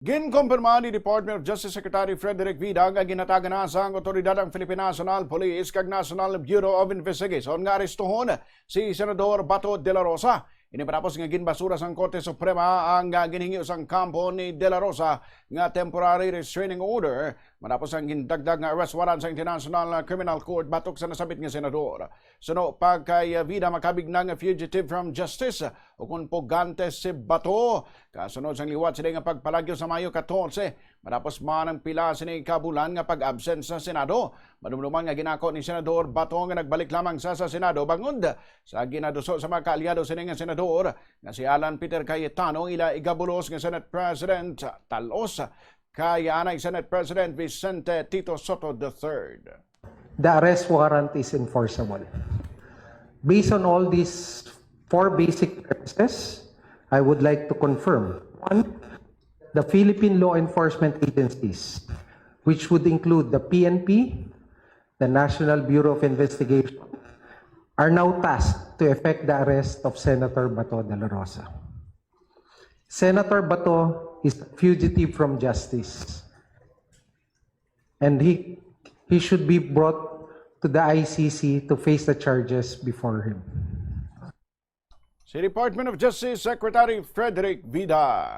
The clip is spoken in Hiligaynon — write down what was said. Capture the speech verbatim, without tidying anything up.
Ginkumpirma ni Department of Justice Secretary Frederick Vida nga ginhatagan na sang awtoridad ang Philippine National Police kag National Bureau of Investigation nga arestuhon si Senador Bato de la Rosa. Ini matapos nga ginbasura sang Korte Suprema ang, ah, ginhingyo sang kampo ni de la Rosa nga temporary restraining order matapos ang gindagdag nga arrest warrant sa International Criminal Court batok sa nasabit nga senador. Suno pa kay Vida, makabig na nga fugitive from justice ukon pugante si Bato kasunod sang liwat sini nga pagpalagyo sa Mayo katorse, matapos man ang pila sini ka bulan nga pag-absent sa Senado. Madumduman nga ginako ni Senador Bato nga nagbalik lamang sa, sa Senado bangod sa ginaduso sa mga kaalyado sini nga senador nga si Alan Peter Cayetano, ila igabulos nga Senate President, talos kay anay Senate President Vicente Tito Sotto the third. The arrest warrant is enforceable. Based on all these four basic premises, I would like to confirm. One, the Philippine law enforcement agencies, which would include the P N P, the National Bureau of Investigation, are now tasked to effect the arrest of Senator Bato de la Rosa. Senator Bato is a fugitive from justice, and he, he should be brought to the I C C to face the charges before him. Si Department of Justice Secretary Frederick Vida.